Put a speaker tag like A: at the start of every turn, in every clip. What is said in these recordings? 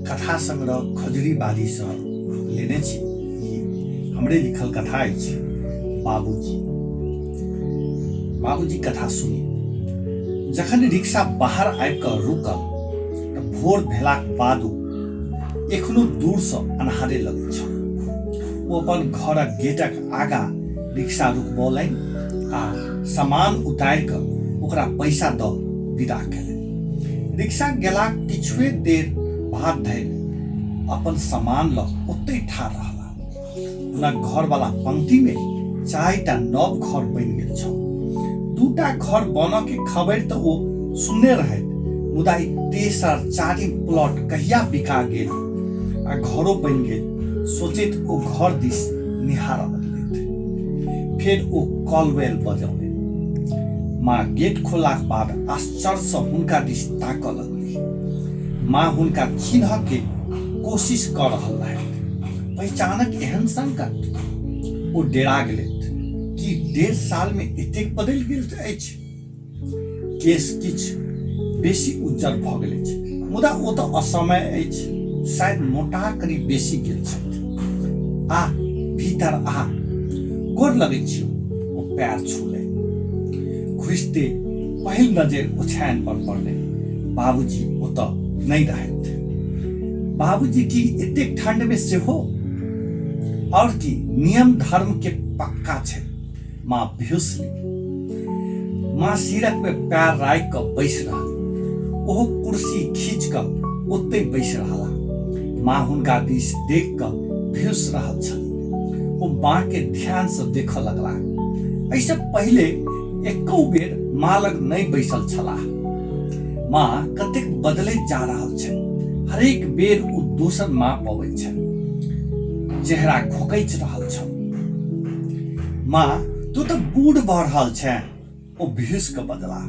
A: कथा संग्रह खजुरी बालीसँ लेने छी। ई हमरे लिखल कथा अछि बाबूजी। बाबूजी कथा सुनी। जखन रिक्शा बाहर आबि कऽ रुकल तऽ भोर भेलाक बादो एखनो दूरसँ अन्हारे लगैत छल। ओ अपन घरक गेटक आगाँ रिक्शा रुकबौलनि आ सामान उतारि कऽ ओकरा पैसा दऽ विदा कयलनि। रिक्शा गेलाक किछुए देर बाद धरि अपन सामान लऽ ओतहि ठाढ़ रहला। हुनक घरवला पंक्तिमे 4टा नव घर बनि गेल छल। 2टा घर बनऽ के खबरि तऽ ओ सुनने रहथि, मुदा ई तेसर चारिम प्लॉट कहिया बिका गेल आ घरो बनि गेल सोचैत ओ घर दिस निहारऽ लगलथि। फेर ओ कॉलबेल बजौलनि। माँ गेट खोललाक बाद आश्चर्यसँ हुनका दिस ताकऽ लगलीह। माँ हुनका चिन्हऽ के कोशिश कऽ रहल रहथि। पहिचानक एहन संकट? ओ डेरा गेलथि। की 1.5 सालमे एतेक बदलि गेल अछि? केश किछु बेसी उज्जर भऽ गेल अछि, मुदा ओ तऽ असमय अछि, शायद मोटा कनि बेसी गेल छथि। आ भीतर आ, गोर लगै छियौ। ओ पैर छूलनि। घुसिते पहिल नजरि ओछाइन पर पड़लै। बाबूजी ओतऽ नहि रहथि। बाबूजी की एतेक ठंड में सेहो? और की नियम धर्म के पक्का छै। माँ बिहुसली। माँ सीरक में पैर राखि कऽ बैस रहली। ओहो कुर्सी खींच कऽ ओतहि बैस रहला। माँ हुनका दिस देख कऽ बिहुस रहल छली। ओ माँ के ध्यान से देखऽ लगला। एहिसँ पहिले एको बेर माँ लग नहि बैसल छलाह। माँ कतेक बदलैत जा रहल छै। हरेक बेर ओ दोसर माँ पबैत छै। चेहरा घोकैच रहल छल। माँ, तू तऽ बूढ़ भऽ रहल छें, ओ बिहुँसि कऽ बजलाह।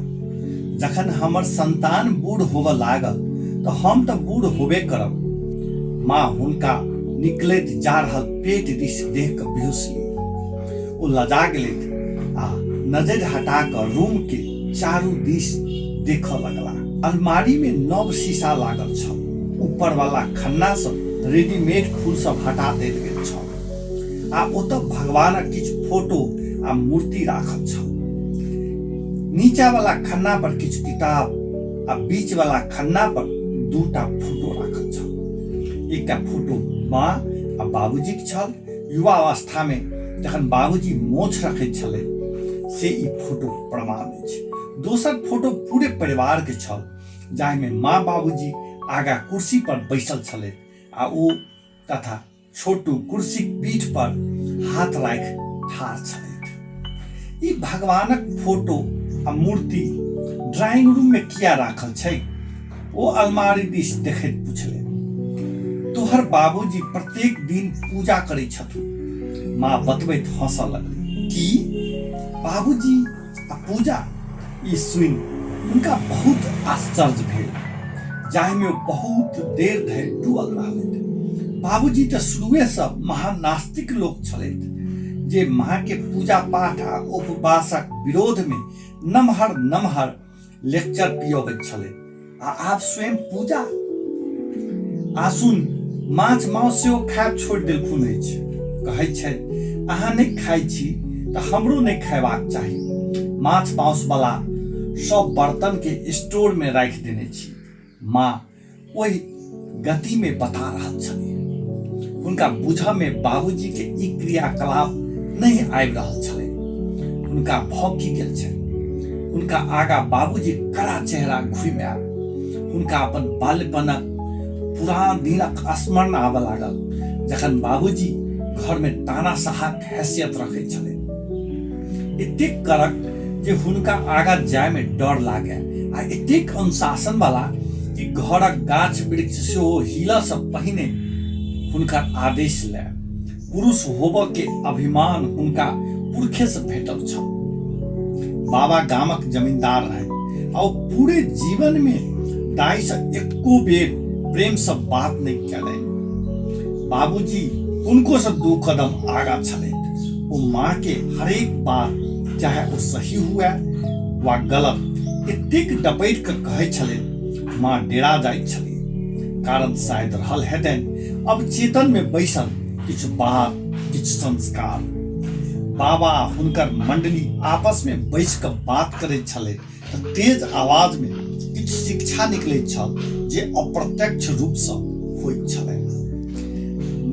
A: जखन हमर संतान बूढ़ होबऽ लागल तऽ हम तऽ बूढ़ होबे करब। माँ हुनका निकलैत जा रहल पेट दिस देख कऽ बिहुँसली। ओ लजा गेलथि आ नजरि हटा कऽ रूम के चारू दिस देखऽ लगलाह। अलमारी मे नव शीशा लागल छल। ऊपर वाला खन्ना सँ रेडीमेड फूल सब हटा देल गेल छल आ ओतऽ भगवानक किछु फोटो आ मूर्ति राखल छल। नीचा वाला खन्ना पर किछु किताब आ बीच वाला खन्ना पर 2टा फोटो राखल छल। एकटा फोटो माँ आ बाबूजीक छल। युवावस्था में जखन बाबूजी मोछ रखैत छलै से ई फोटो प्रमाण अछि। दोसर फोटो पूरे परिवार के छल, जाहिमे माँ बाबूजी आगा कुर्सी पर बैसल छलथि आ ओ तथा छोटू कुर्सीक पीठ पर हाथ राखि ठाढ़ छलथि। ई भगवानक फोटो आ मूर्ति ड्राइंग रूम में किया राखल छै? ओ अलमारी दिस देखैत पुछलनि। तोहर बाबूजी प्रत्येक दिन पूजा करै छथुन, माँ बतबैत हंसऽ लगली। की? बाबूजी आ पूजा? ई सुनि हुनका बहुत आश्चर्य भेल, जाहिमे ओ बहुत देर धरि डूबल रहलथि। बाबूजी तऽ शुरुएसँ महानास्तिक लोक छलथि, जे माँके पूजा पाठ आ उपवासक विरोधमे नमहर नमहर लेक्चर पियबैत छलै आ आब स्वयं पूजा आ सुन, माछ मांस सेहो खायब छोड़ि देलखुन अछि। कहैत छथि, अहाँ नहि खाइ छी तऽ हमरो नहि खयबाक चाही। माछ मांस वाला सब बर्तन के स्टोर में राखि देने छी। माँ ओहि गति में बता रहल छलीह। हुनका बुझऽ में बाबूजी के ई क्रियाकलाप नहि आबि रहल छलनि। हुनका भऽ की गेल छनि? हुनका आगा बाबूजी कड़ा चेहरा घुमि आयल। हुनका अपन बाल्यपनक पुरान दिनक स्मरण आबऽ लागल, जखन बाबूजी घर में तानाशाहक हैसियत रखैत छलनि। एतेक कड़क जे हुनका आगा जाय में डर लागे आ एतेक अनुशासन वाला कि घरक गाछ वृक्ष सेहो हिलऽ सँ पहिने हुनकर आदेश लए। पुरुष होबऽ के अभिमान हुनका पुरखे सँ भेटल छल। बाबा गामक जमींदार रहथि आ ओ पूरे जीवन में दाई सँ एको बेर प्रेम सँ बात नहि कयलनि। बाबूजी हुनको सँ 2 कदम आगा छलथि। ओ माँ के हरेक बात, चाहे ओ सही हुए वा गलत, एतेक डपटि कऽ कहै छलथि, माँ डेरा जाइत छली। कारण शायद रहल हेतनि अब चेतन में बैसल किछु बात, किछु संस्कार। बाबा हुनकर मंडली आपस में बैस कऽ बात करैत छलै तऽ तेज आवाज में किछु शिक्षा निकलैत छल जे अप्रत्यक्ष रूपसँ होइत छलै।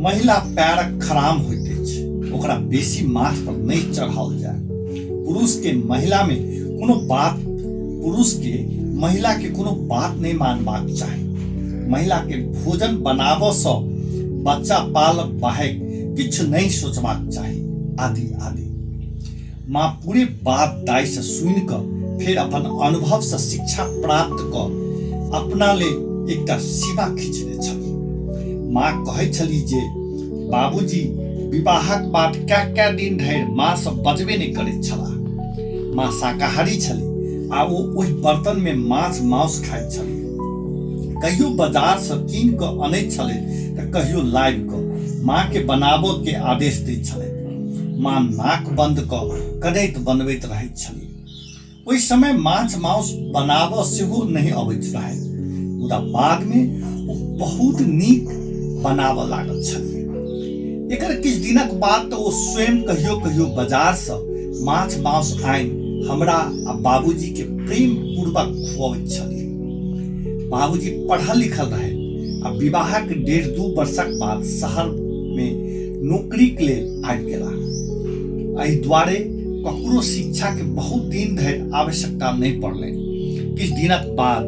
A: महिला पैरक खराम होइत अछि, ओकरा बेसी माथ पर नहि चढ़ाओल जाय। पुरुष के महिला में कोनो बात, पुरुष के महिला के कोनो बात नहि मानबाक चाही। महिला के भोजन बनाबऽ सँ बच्चा पालब बाहेक किछु नहि सोचबाक चाही, आदि आदि। माँ पूरे बात दाई से सुनि कऽ फेर अपन अनुभव से शिक्षा प्राप्त कऽ अपना ले एकटा सीमा खींचने छली। माँ कहै छली जे बाबूजी विवाहक बाद कै कै दिन धरि माँ से बजबे नहि करैत छलाह। माँ शाकाहारी छली आ ओ ओहि बर्तन में माछ मांस खाइत छली। कहियो बाजार से कीन कऽ अनैत छलै तऽ कहियो लाबि कऽ माँ के बनाबऽ के आदेश दैत छलै। माँ नाक बंद कऽ कनैत बनबैत रहैत छली। ओहि समय माछ मांस बनाबऽ सेहो नहि अबैत रहै, मुदा बाद में ओ बहुत नीक बनाबऽ लागल छली। एकर किछु दिनक बाद तऽ ओ स्वयं कहियो कहियो बाजार से माछ मांस आनि हमरा आ बाबूजी के प्रेम पूर्वक खुअबैत छली। बाबूजी पढ़ल लिखल रहे आ विवाहक 1.5-2 वर्षक बाद शहर में नौकरी के लेल आबि गेला। एहि दुआरे ककरो शिक्षा के बहुत दिन धरि आवश्यकता नहि पड़लै। किछु दिनक बाद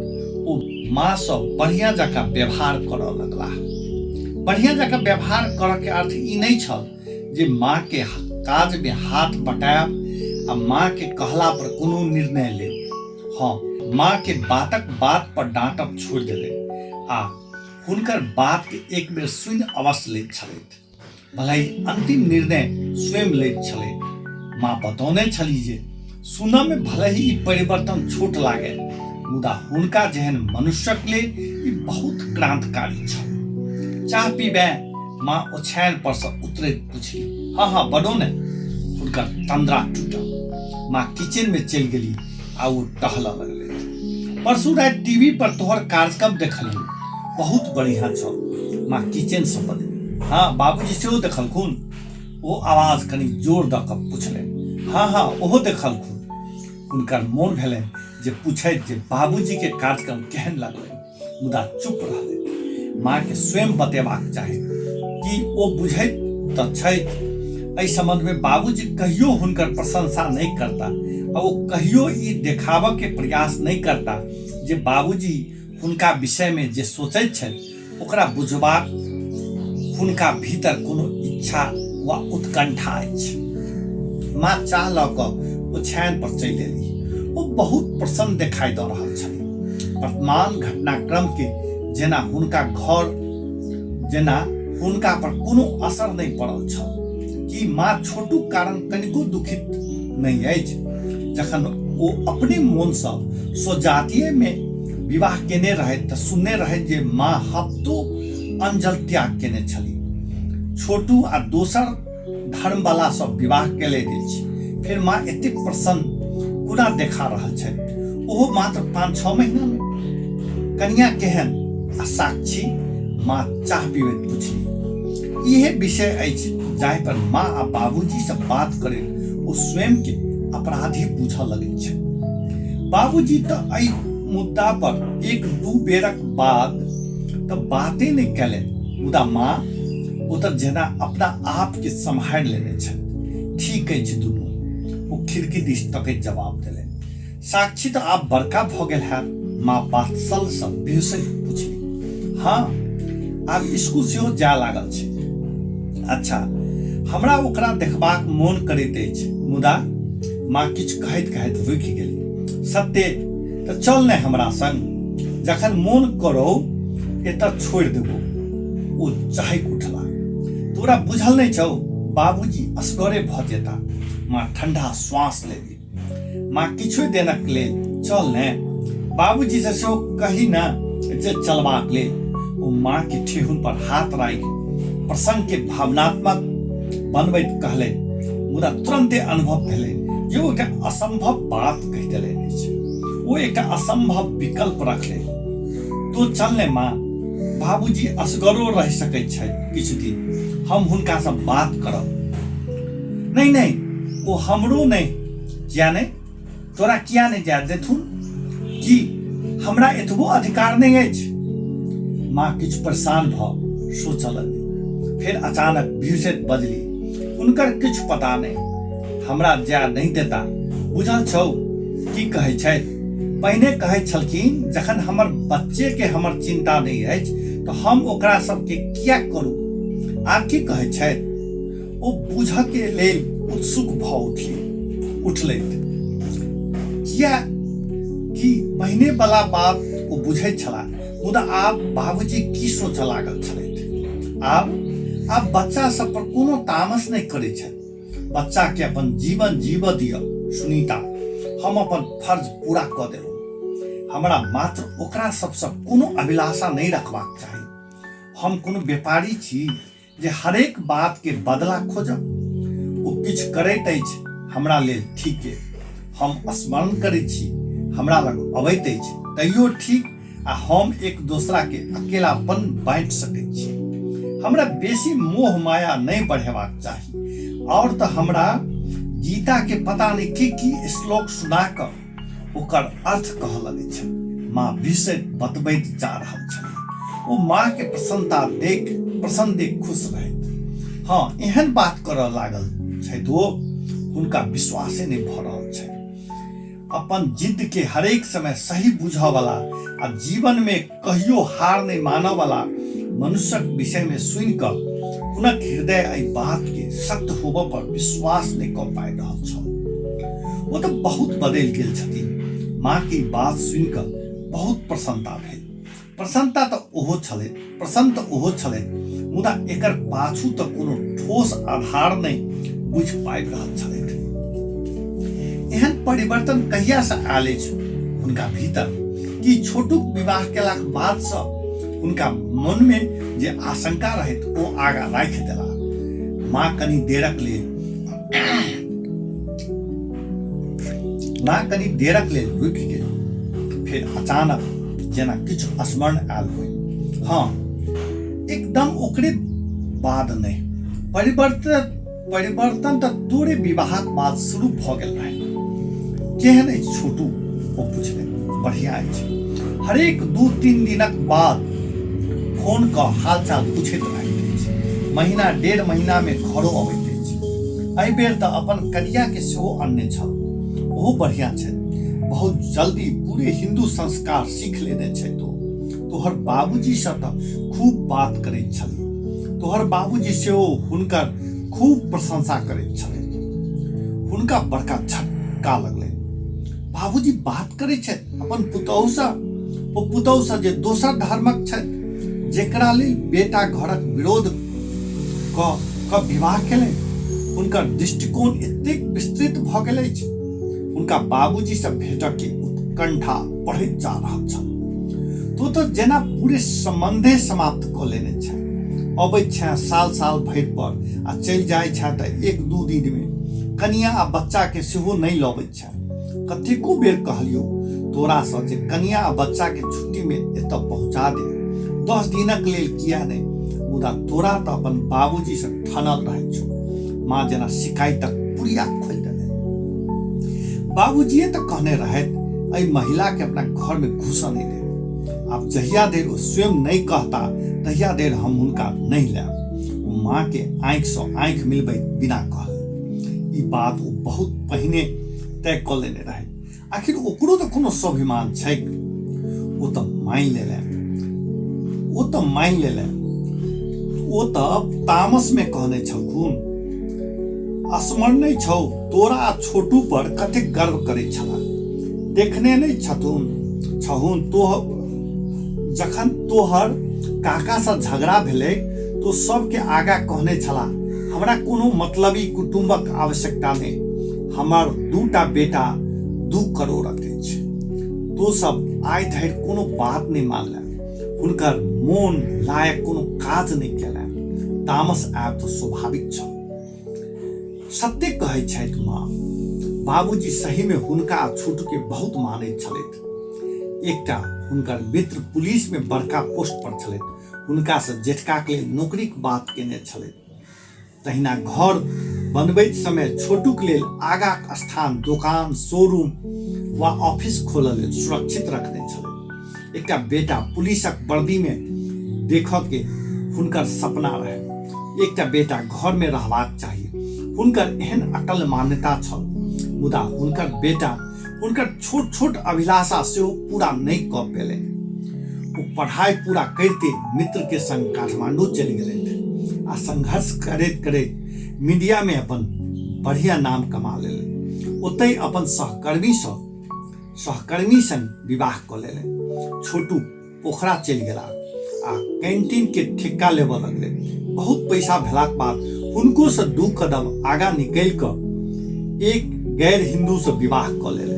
A: ओ माँ सँ बढ़िया जकाँ व्यवहार करऽ लगलाह। बढ़िया जकाँ व्यवहार करऽ के अर्थ ई नहि छल जे माँ के काज में हाथ बटायब आ माँ के कहला पर कोनो निर्णय लेब। हाँ, माँ के बातक बात पर डांटब छोड़ि देलनि आ हुनकर बात के एक बेर सुनि अवश्य लैत छलथि, भले ही अंतिम निर्णय स्वयं लैत छलथि। माँ बतौने छली जे सुनऽ में भले ही ई परिवर्तन छोट लागे, मुदा हुनका जेहन मनुष्यक लेल ई बहुत क्रांतिकारी छल। चाह पीबे? माँ ओछाइन पर से उतरैत पुछली। हाँ हाँ बनो ने। हुनकर तंद्रा टूटल। माँ किचन में चलि गेली आ ओ टहलऽ लगलै। परसू राति टीवी पर तोहर कार्यक्रम देखलियौ, बहुत बढ़िया छल। माँ किचन से बजली। हाँ, बाबूजी सेहो देखलखुन? ओ आवाज कनि जोर दऽ कऽ पुछलनि। हाँ हाँ ओहो देखलखुन। हुनकर मोन भेलनि जे पूछैत जे बाबूजी के कार्यक्रम केहन लगलनि, मुदा चुप रहलथि। माँ के स्वयं बतेबाक चाही कि ओ बुझैत तऽ छथि। एहि संबंध में बाबूजी कहियो हुनकर प्रशंसा नहि करता आ ओ कहियो ई देखाबऽ के प्रयास नहि करता जे बाबूजी हुनका विषय में जे सोचैत छथि ओकरा बुझबाक हुनका भीतर कोनो इच्छा वा उत्कंठा अछि। माँ चाह लऽ कऽ ओछायन पर चलि एली। ओ बहुत प्रसन्न देखाई दऽ रहल छली। वर्तमान घटनाक्रम के जेना हुनका घर जेना हुनका पर कोनो असर नहि पड़ल छल। कि माँ छोटूक कारण कनिको दुखित नहि अछि? जखन ओ अपने मोनसँ स्वजातीय में विवाह केने रहथि तऽ सुनने रहथि जे माँ हफ्तो अंजल त्याग केने छली। छोटू आ दोसर धर्मवाला सब विवाह केलनि अछि, फेर माँ एतेक प्रसन्न कोना देखा रहल छथि, ओहो मात्र 5-6 महीना में? कनिया केहन आ साक्षी? माँ चाह पीबैत पुछली। इहे विषय अछि जाहि पर माँ आ बाबूजी से बात करैत ओ स्वयं के अपराधी बुझऽ लगैत छथि। बाबूजी तऽ एहि मुद्दा पर 1-2 बेरक बाद तऽ बाते नहि कयलनि, मुदा माँ ओ तऽ जेना अपना आप के सम्हारि लेने छथि। ठीक अछि दुनू, ओ खिड़की दिस तकैत जवाब देलनि। साक्षी तऽ आब बड़का भऽ गेल हैत? माँ वात्सल्य सँ बिहुँसैत पुछली। हाँ, आब स्कूल सेहो जाय लागल छै। अच्छा, हमरा ओकरा देखबाक मोन करैत अछि, मुदा माँ किछु कहैत कहैत रुकि गेली। सत्ते? तऽ चल ने हमरा संग, जखन मोन करौ एतऽ छोड़ि देबो। ओ चहकि उठला। तोरा बुझल नहि छौ, बाबूजी असगरे भऽ जेता। माँ ठंडा श्वास लेली। माँ किछु दिनक लेल चल ने, बाबूजी से सेहो कही ने जे चलबाक लेल। ओ माँ के ठेहुन पर हाथ राखि प्रसंग के भावनात्मक बनबैत कहलनि, मुदा तुरंते अनुभव भेलनि जे ओ एकटा असंभव बात कहि देलनि अछि। ओ एकटा असंभव विकल्प रखलनि। तो चल ने माँ, बाबूजी असगरो रहि सकैत छथि किछु दिन, हम हुनकासँ बात करब। नहि नहि, ओ हमरो नहि। किया नहि? तोरा किया नहि जाय देथुन? की हमरा एतबो अधिकार नहि अछि? माँ किछु परेशान भऽ सोचऽ लगली। फेर अचानक बिहुँसैत बजली, हुनकर किछु पता नहि, हमरा जाय नहि देता। बुझल छौ की कहै छथि? पहिने कहैत छलखिन जखन हमर बच्चेके हमर चिन्ता नहि अछि तऽ हम ओकरा सबके किएक करू। आब की कहैत छथि? ओ बुझऽके लेल उत्सुक भऽ उठलथि। किया कि पहिने बला बात ओ बुझैत छलाह, मुदा आब बाबूजी की सोचऽ लागल छलथि? आब आब बच्चा सब पर कोनो तामस नहि करैत छथि। बच्चा के अपन जीवन जीबऽ दिअ सुनीता, हम अपन फर्ज पूरा कऽ देलहुँ। हमरा मात्र ओकरा सबसँ कोनो अभिलाषा नहि रखबाक चाही। हम कोनो व्यापारी छी जे हरेक बात के बदला खोजब। ओ किछु करैत अछि हमरा लेल ठीके, हम स्मरण करैत छी, हमरा लग अबैत अछि तैयो ठीक, आ हम एक दोसरा के अकेलापन बाँटि सकैत छी। हमरा बेसी मोह माया नहि बढ़ेबाक चाही। और तऽ हमरा गीता के पता नहि की की श्लोक सुना कऽ ओकर अर्थ कहऽ लगैत छल। माँ विषय बतबैत जा रहल छल। ओ माँ के प्रसन्नता देख प्रसन्न देख खुश रहैत। हँ, एहन बात करऽ लागल छथि ओ, हुनका विश्वासे नहि भऽ रहल छनि। अपन जिद्द के हरेक समय सही बुझऽ वाला आ जीवन में कहियो हार नहि मानऽ वाला मनुष्यक विषय में सुनि कऽ हुनक हृदय एहि बात के सत्य होबऽ पर विश्वास नहि कऽ पाबि रहल छल। ओ तऽ बहुत बदलि गेल छथिन। माँ के ई बात सुनि कऽ बहुत प्रसन्नता भेल। प्रसन्नता तऽ ओहो छलै, प्रसन्न तऽ ओहो छलै, मुदा एकर पाछू तऽ कोनो ठोस आधार नहि बुझि पाबि रहल छलथि। एहन परिवर्तन कहियासँ आयल अछि हुनका भीतर? कि छोटूक विवाह केलाक बादसँ हुनका मनमे जे आशंका रहैत ओ आगाँ राखि देला। माँ कनी देरक लेल माँ कनी देरक लेल रुकि गेल। फेर अचानक जेना किछु स्मरण आयल होय। हँ, एकदम ओकरे बाद नहि, परिवर्तन परिवर्तन तऽ तोरे विवाहक बाद शुरू भऽ गेल रहै। केहन अछि छोटू? ओ पुछलनि। बढ़िया अछि। हरेक 2-3 दिनक बाद फोन कऽ हालचाल पूछैत रहैत अछि। महीना 1.5 महीनामे घरो अबैत अछि। एहि बेर तऽ अपन कनियाके सेहो अनने छल। ओहो बढ़िया छथि। बहुत जल्दी पूरे हिंदू संस्कार सीख लेने छथि ओ। तोहर बाबूजीसँ तऽ खूब बात करैत छली। तोहर बाबूजी सेहो हुनकर खूब प्रशंसा करैत छलनि। हुनका बड़का झटका लगलनि। बाबूजी बात करैत छथि अपन पुतोहुसँ, ओ पुतोहुसँ जे दोसर धर्मक छथि, जेकरा लेल बेटा घरक विरोध कऽ कऽ विवाह केलनि। हुनकर दृष्टिकोण एतेक विस्तृत भऽ गेल अछि। हुनका बाबूजीसँ भेटऽके उत्कंठा बढ़ैत जा रहल छल। तू तऽ जेना पूरे सम्बन्धे समाप्त कऽ लेने छै। अबैत छेँ साल साल भरि पर आ चलि जाइ छेँ तऽ 1-2 दिनमे। कनिया आ बच्चाके सेहो नहि लबैत छेँ। कतेको बेर कहलियौ तोरासँ जे कनिया आ बच्चाके छुट्टीमे एतऽ पहुँचा दे, 10 दिनक लेल किया नहि, मुदा तोरा तऽ अपन बाबूजीसँ ठनल रहै छौ। माँ जेना शिकायतक पुड़िया खोलि देलनि। बाबूजीए तऽ कहने रहथि एहि महिलाके अपना घरमे घुसऽ नहि देब। आब जहिया धरि ओ स्वयं नहि कहता तहिया धरि हम हुनका नहि लायब। ओ माँके आँखिसँ आँखि मिलबैत बिना कहलनि। ई बात ओ बहुत पहिने तय कऽ लेने रहै। आखिर ओकरो तऽ कोनो स्वाभिमान छैक। ओ तऽ मानि लेलनि, ओ तऽ मानि लेलनि। ओ तऽ तामसमे कहने छलखुन। स्मरण नहि छौ तोरा आ छोटू पर कतेक गर्व करैत छलाह? देखने नहि छथुन छहुन तोह जखन तोहर काकासँ झगड़ा भेलै तो सबके आगा कहने छलाह, हमरा कोनो मतलबी कुटुम्बक आवश्यकता नहि, हमर 2टा बेटा 2 करोड़क अछि। तो सब आइ धरि कोनो बात नहि मानले, हुनकर मोन लायक कोनो काज नहि केलनि। तामस आयब तऽ स्वाभाविक छल। सत्य कहै छथि माँ, बाबूजी सहीमे हुनका आ छोटूके बहुत मानैत छलथि। एकटा हुनकर मित्र पुलिसमे बड़का पोस्ट पर छलथि, हुनकासँ जेठकाक लेल नौकरीक बात केने छलथि। तहिना घर बनबैत समय छोटूक लेल आगाक स्थान दोकान, शोरूम वा ऑफिस खोलऽ लेल सुरक्षित रखने छलथि। एकटा बेटा पुलिसक वर्दीमे देखऽ के हुनकर सपना रहनि। एकटा बेटा घरमे रहबाक चाही, हुनकर एहन अटल मान्यता छल। मुदा हुनकर बेटा हुनकर छोट छोट अभिलाषा सेहो पूरा नहि कऽ पेलनि। ओ पढ़ाइ पूरा करिते मित्रके संग काठमांडू चलि गेलथि आ संघर्ष करैत करैत मीडियामे अपन बढ़िया नाम कमा लेलनि। ओतहि अपन सहकर्मी संग विवाह कऽ लेलनि। छोटू पोखरा चलि गेला आ कैंटीन के ठेक्का लेबऽ लगलै। बहुत पैसा भेलाक बाद हुनको से 2 कदम आगा निकलि कऽ एक गैर हिंदू से विवाह कऽ लेलनि।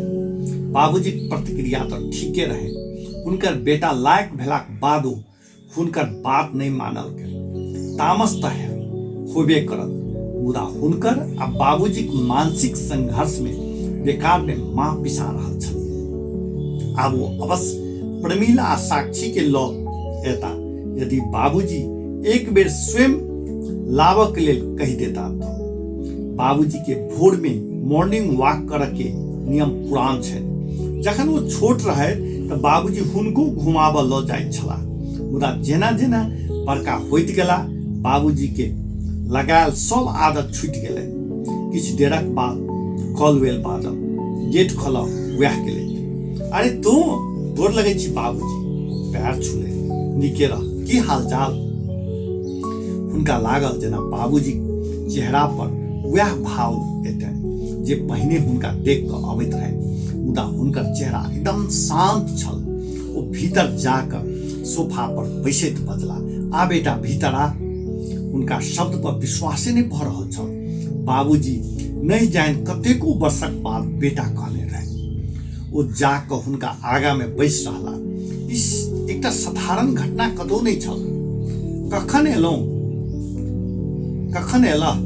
A: बाबूजीक प्रतिक्रिया तऽ ठीके रहनि। हुनकर बेटा लायक भेलाक बादो हुनकर बात नहि मानल गेल। तामस तऽ होबे करत, मुदा हुनकर आ बाबूजीक मानसिक संघर्ष में बेकार में माँ पिसा रहल छलीह। आब ओ अवश्य प्रमीला आ साक्षी के लऽ एता, यदि बाबूजी एक बेर स्वयं लाबऽ के लेल कहि देता तऽ। बाबूजी के भोर में मॉर्निंग वॉक करऽ के नियम पुरान छनि। जखन ओ छोट रहथि तऽ बाबूजी हुनको घुमाबऽ लऽ जाइत छलाह, मुदा जेना जेना बड़का होइत गेला बाबूजी के लगायल सब आदत छूटि गेलनि। किछु देरक बाद कॉल वेल बाजल, गेट खोलऽ वएह गेलथि। अरे तू, गोर लगै छी बाबूजी, ओ पैर छूले, नीके रह, की हाल चाल? हुनका लागल जेना बाबूजी चेहरा पर वएह भाव एतनि जे पहिने हुनका देख कऽ अबैत रहनि, मुदा हुनकर चेहरा एकदम शांत छल। ओ भीतर जा कऽ सोफा पर बैसैत बजला, आ बेटा भीतर आ। हुनका शब्द पर विश्वासे नहि भऽ रहल छल। बाबूजी नहि जानि कतेको वर्षक बाद बेटा कहने रहनि। ओ जा कऽ हुनका आगा मे बैस रहला। ई एकटा साधारण घटना कतौ नहि छल। कखन एलहुँ? कखन एलह?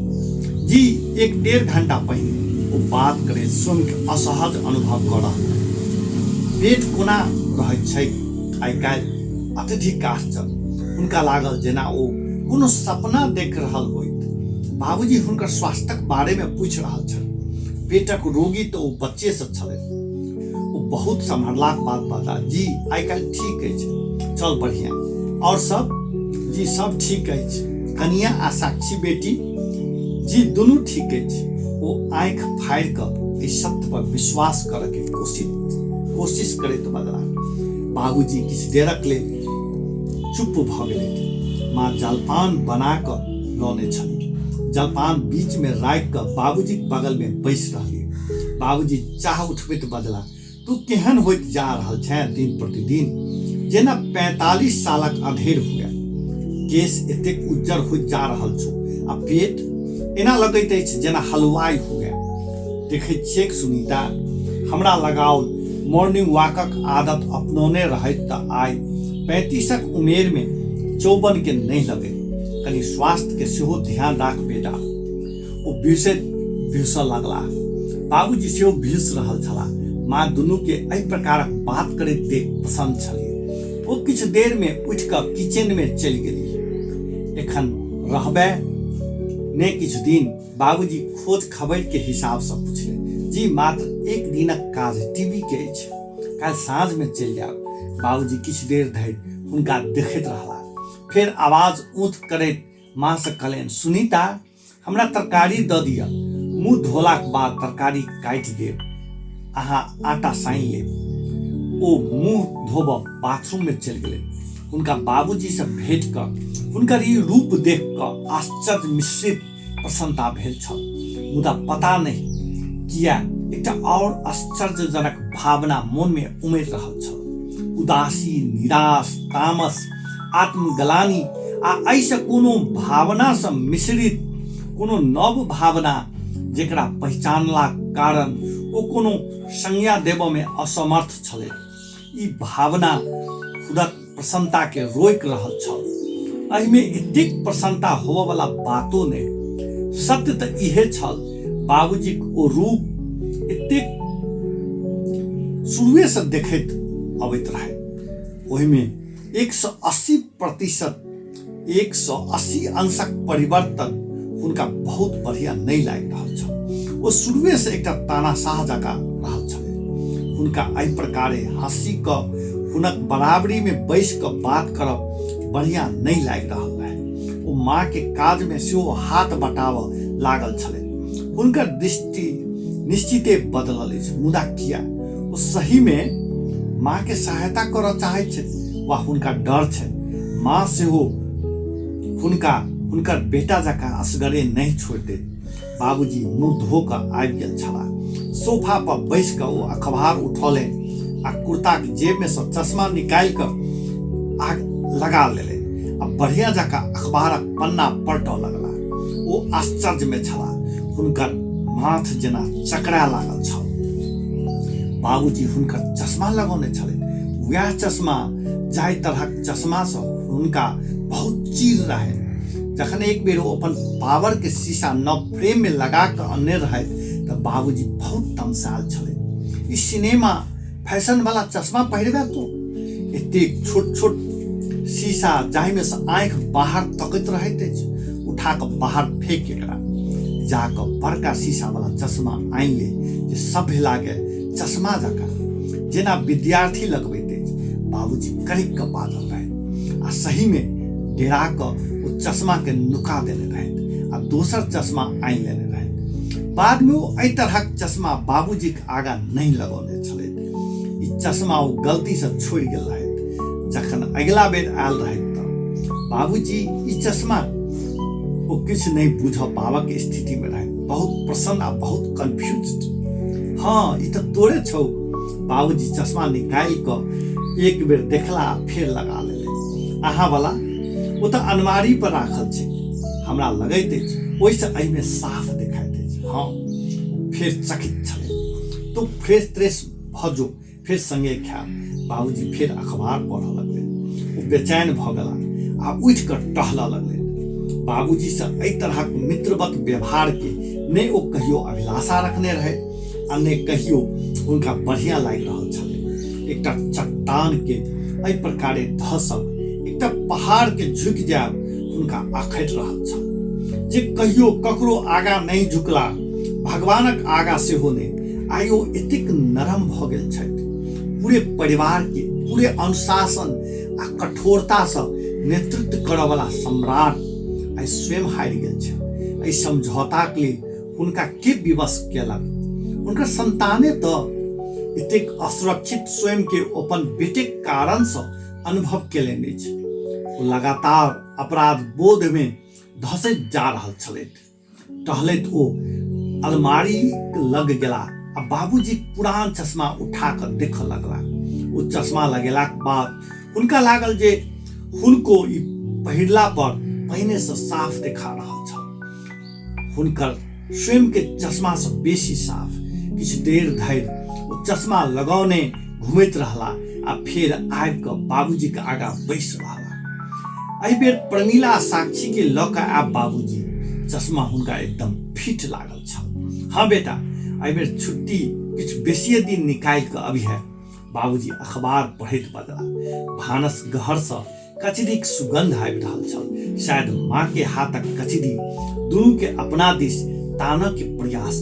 A: जी, 1-1.5 घंटा पहिने। ओ बात करैत स्वयं के असहज अनुभव कऽ रहल रहै। पेट कोना रहैत छैक आइ काल्हि? अत्यधिक आश्चर्य। हुनका लागल जेना ओ कोनो सपना देख रहल होइत। बाबूजी हुनकर स्वास्थ्यक बारे मे पूछि रहल छल। पेटक रोगी तऽ ओ बच्चे से छलनि। ओ बहुत सम्हरलाक बाद बजला, जी आइ काल्हि ठीक अछि, चल बढ़िया। और सब? जी सब ठीक अछि। कनिया आ साक्षी बेटी? जी दुनू ठीक अछि। ओ आँखि फाड़ि कऽ एहि सत्य पर विश्वास करऽ के कोशिश करैत बजला। बाबूजी किछु देरक लेल चुप भऽ गेलथि। माँ जलपान बना कऽ लौने छली। जलपान बीच में राखि कऽ बाबूजीक बगल में बैस रहली। बाबूजी चाह उठबैत बजला, तू केहन होइत जा रहल छें दिन प्रतिदिन, जेना 45 सालक अधेर हुए। केश एतेक उज्जर होइत जा रहल छौ आ पेट एना लगैत अछि जेना हलवाई हुए। देखैत छियैक सुनीता, हमरा लगाओल मॉर्निंग वॉकक आदत अपनौने रहैत तऽ आइ 35 उमेर में 54 के नहि लगैत। कनि स्वास्थ्य के सेहो ध्यान राख बेटा। ओ बिहुँसैत बिहुँसऽ लगलाह। बाबूजी सेहो बिहुँसि रहल छलाह। माँ दुनू के एहि प्रकारक बात करैत देख प्रसन्न छलीह। ओ किछु देर में उठि कऽ किचन में चलि गेलीह। एखन रहबै ने किछु दिन? बाबूजी खोज खबरि के हिसाब सँ पुछलनि। जी मात्र एक दिनक काज टीवी के अछि, काल्हि साँझ में चलि जायब। बाबूजी किछु देर धरि हुनका देखैत रहलाह। फेर आवाज ऊँच करैत माँ सँ कहलनि, सुनीता हमरा तरकारी दऽ दिअ, मुँह धोलाक बाद तरकारी काटि देब, अहाँ आटा सानि लेब। ओ मुँह धोबऽ बाथरूम में चलि गेलै। हुनका बाबूजी सँ भेंट कऽ हुनकर ई रूप देख कऽ आश्चर्य मिश्रित प्रसन्नता भेल छल, मुदा पता नहि किया एकटा और आश्चर्यजनक भावना मन में उमड़ि रहल छल। उदासी, निराश, तामस, आत्मग्लानि आ एहिसँ कोनो भावनासँ मिश्रित कोनो नव भावना जेकरा पहिचानलाक कारण ओ कोनो संज्ञा देबऽमे असमर्थ छलै। ई भावना हुनक प्रसन्नताके रोकि रहल छल। एहिमे एतेक प्रसन्नता होबऽवला बातो नहि। सत्य तऽ इहे छल, बाबूजीक ओ रूप एतेक शुरुएसँ देखैत अबैत रहै। ओहिमे 180%, 180 अंशक परिवर्तन हुनका बहुत बढ़िया नहि लागि रहल छल। ओ शुरुएसँ एकटा तानाशाह जकाँ रहल छलै। हुनका एहि प्रकारे हँसी कऽ हुनक बराबरीमे बैसि कऽ बात करब बढ़िया नहि लागि रहल रहै। ओ माँके काजमे सेहो हाथ बटाबऽ लागल छलै। हुनकर दृष्टि निश्चिते बदलल अछि, मुदा किया? ओ सहीमे माँके सहायता करऽ चाहैत छथि वा हुनका डर छनि माँ सेहो हुनका हुनकर बेटा जकाँ असगरे नहि छोड़ि देत। बाबूजी मुँह धो कऽ आबि गेल छलाह। सोफा पर बैसि कऽ ओ अखबार उठौलनि आ कुर्ताक जेबमे सँ चश्मा निकालि कऽ आग लगा लेलनि आ बढ़िया जकाँ अखबारक पन्ना पलटऽ लगला। ओ आश्चर्यमे छलाह। हुनकर माथ जेना चकरा लागल छल। बाबूजी हुनकर चश्मा लगौने छलनि। वएह चश्मा, जाहि तरहक चश्मासँ हुनका बहुत चीर रहनि। जखन एक बेर ओ अपन पावर के शीशा नव फ्रेम में लगा कऽ अनने रहथि तऽ बाबूजी बहुत तमसायल छलनि। ई सिनेमा फैशन वाला चश्मा पहिरबे तू? एतेक छोट छोट शीशा जाहिमे से आँखि बाहर तकैत रहैत अछि, उठा कऽ बाहर फेंक एकरा। जा कऽ बड़का शीशा वाला चश्मा आनि ले जे सभ्य लागे, चश्मा जकाँ जेना विद्यार्थी लगबैत अछि। बाबूजी कड़कि कऽ बाजल रहथि आ सहीमे डेरा कऽ ओ चश्माके नुका देने रहथि आ दोसर चश्मा आनि लेने रहथि। बादमे ओ एहि तरहक चश्मा बाबूजीक आगाँ नहि लगौने छलथि। ई चश्मा ओ गलतीसँ छोड़ि गेल रहथि जखन अगिला बेर आयल रहथि तऽ बाबूजी ई चश्मा। ओ किछु नहि बुझऽ पाबक स्थितिमे रहथि, बहुत प्रसन्न आ बहुत कन्फ्यूज। हँ, ई तऽ तोरे छौ। बाबूजी चश्मा निकालि कऽ एक बेर देखला आ फेर लगा लेलनि। अहाँ वाला ओ तऽ अलमारी पर राखल छै, हमरा लगैत अछि ओहिसँ एहिमे साफ देखाइत अछि। हँ, फेर चकित छलै। तो फ्रेश त्रेश भऽ जो, फेर संगे खायब। बाबूजी फेर अखबार पढ़ऽ लगलै। ओ बेचैन भऽ गेला आ उठि कऽ टहलऽ लगलै। बाबूजीसँ एहि तरहक मित्रवत व्यवहारके नहि ओ कहियो अभिलाषा रखने रहै आ नहि कहियो हुनका बढ़िआँ लागि रहल छलै। एकटा चट्टानके एहि प्रकारे धसब, एकटा पहाड़के झुकि जायब हुनका अखरि रहल छल। जे कहियो ककरो आगाँ नहि झुकला, भगवानक आगाँ सेहो नहि, आइ ओ एतेक नरम भऽ गेल छथि। पूरे परिवारके पूरे अनुशासन आ कठोरतासँ नेतृत्व करऽवला सम्राट आइ स्वयं हारि गेल छथि। एहि समझौताक लेल हुनका के विवश केलक? हुनकर संताने तऽ एतेक असुरक्षित स्वयंके अपन बेटेक कारणसँ अनुभव केलनि अछि। ओ लगातार अपराध बोधमे धसैत जा रहल छलथि। टहलैत ओ अलमारी लग गेला आ बाबूजी पुरान चश्मा उठा कऽ देखऽ लगला। ओ चश्मा लगेलाक बाद हुनका लागल जे हुनको ई पहिरला पर पहिनेसँ साफ देखा रहल छल, हुनकर स्वयं के चश्मा से बेसी साफ। किछु देर धरि ओ चश्मा लगौने घुमैत रहला आ फेर आबि कऽ बाबूजीके आगाँ बैस रहला। एहि बेर प्रमीला साक्षी के लऽ कऽ आब बाबूजी चश्मा हुनका एकदम फिट लागल छल। हाँ बेटा, एहि बेर छुट्टी किछु बेसिए दिन निकालि कऽ अबिहे, बाबूजी अखबार पढ़ैत बजला। भानस घरसँ कचरीक सुगंध आबि रहल छल। शायद माँ के हाथक कचरी दुनू के अपना दिस तानऽ के प्रयास